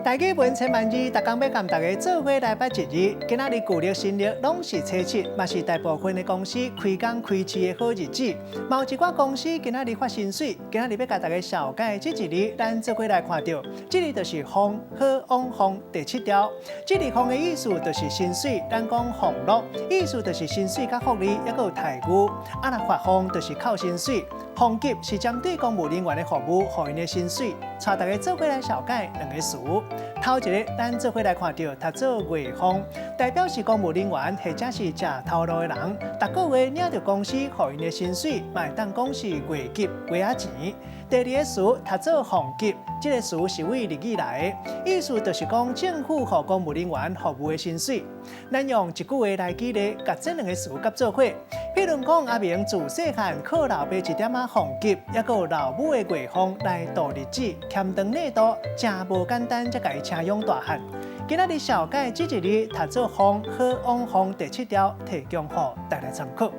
台語文千萬字，逐工欲共大家做伙來捌一字。今仔日舊曆新曆攏是初七，嘛是大部分的公司開工開市的好日子。嘛有一寡公司今仔日發薪水。今仔日欲共大家紹介這一字，咱做伙來看著，這字就是俸，好往鳳第七條。這字俸的意思就是薪水，咱講俸祿，意思就是薪水佮福利，猶閣有待遇。啊，若發俸就是扣薪水。俸給是針對公務人員的服務，予𪜶的薪水。帶大家做伙來紹介兩個詞。頭一个，咱做伙來看著，讀做月俸，代表是公務人員或者是食頭路的人，逐個月領著公司予𪜶的薪水，嘛會當講是月給、月仔錢。第二个詞讀做俸給，這个詞是對日語來的，意思就是講政府予公務人員服務的薪水。咱用一句話來舉例，共這兩个詞佮做伙。譬如講，阿明自細漢靠老爸一點仔俸給，猶閣有老母的月俸來度日子，牽腸躡肚，誠無簡單，才共伊請養大漢。今仔日紹介這一字，讀做鳳，好往鳳第七條，提供予大家參考。